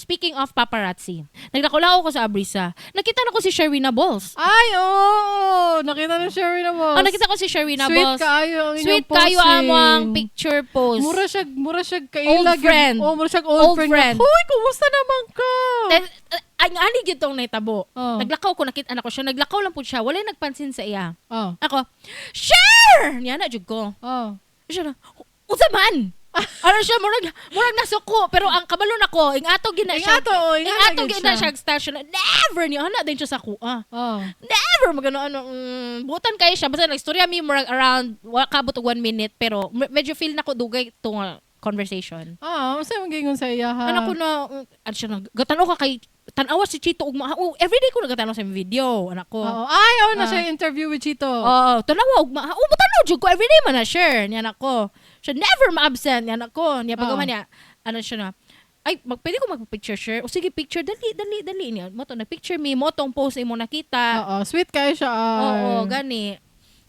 Speaking of paparazzi, naglakaw ko sa Abrisa. Nakita na ko si Sherwina Balls. Ay, oo! Nakita na Sherwin na boss. Oh, nakita ko si Sherwina Sweet Balls. kaayo ang inyong Sweet kayo posting. amo ang picture post. Mura siya kaila. Old friend. Oh, mura siya old Old friend. friend. Hoy, kumusta naman ka? Then, ang ani gyud tong nahitabo. Oh. Naglakaw ko, nakita na ko siya. Naglakaw lang po siya. Walay nagpansin sa iya. Oh. Ako, "Share!" Niya na jud ko. Oh. Siya na, "Unsa man?" Ano siya, murag nasuko. Pero ang kabalo nako, ing ato gina siya. Ing ato, oh, ing ing ana ato gid gina siya. siya station. Never niya, ana din siya sa kuha. Oh. Never magano ano, butan kayo siya. Basta nagstorya mi murag around, wa kabot og 1 minute, pero medyo feel nako dugay itong conversation. Ah, unsa imong giingon sa iya ha? Anak ko na, ano siya na, gatanaw ka kay, tanawa si Chito ug oh, everyday ko nagatanaw sa imong video, anak ko. Oo. Ay, oh, na Ah. siya interview with Chito. Oo, tanawa ug ma, oh, mutanaw jud ko everyday man na share niya anak ko. Siya never ma-absent niya anak ko. Niya pag Oo. niya, ano siya na, "Ay, pwede ko magpa-picture, share?" "O sige, picture, dali, dali, dali." Niya. Mo to, nag-picture me, mo tong post imo nakita. Oo, sweet kayo siya. Ay. Oo, gani.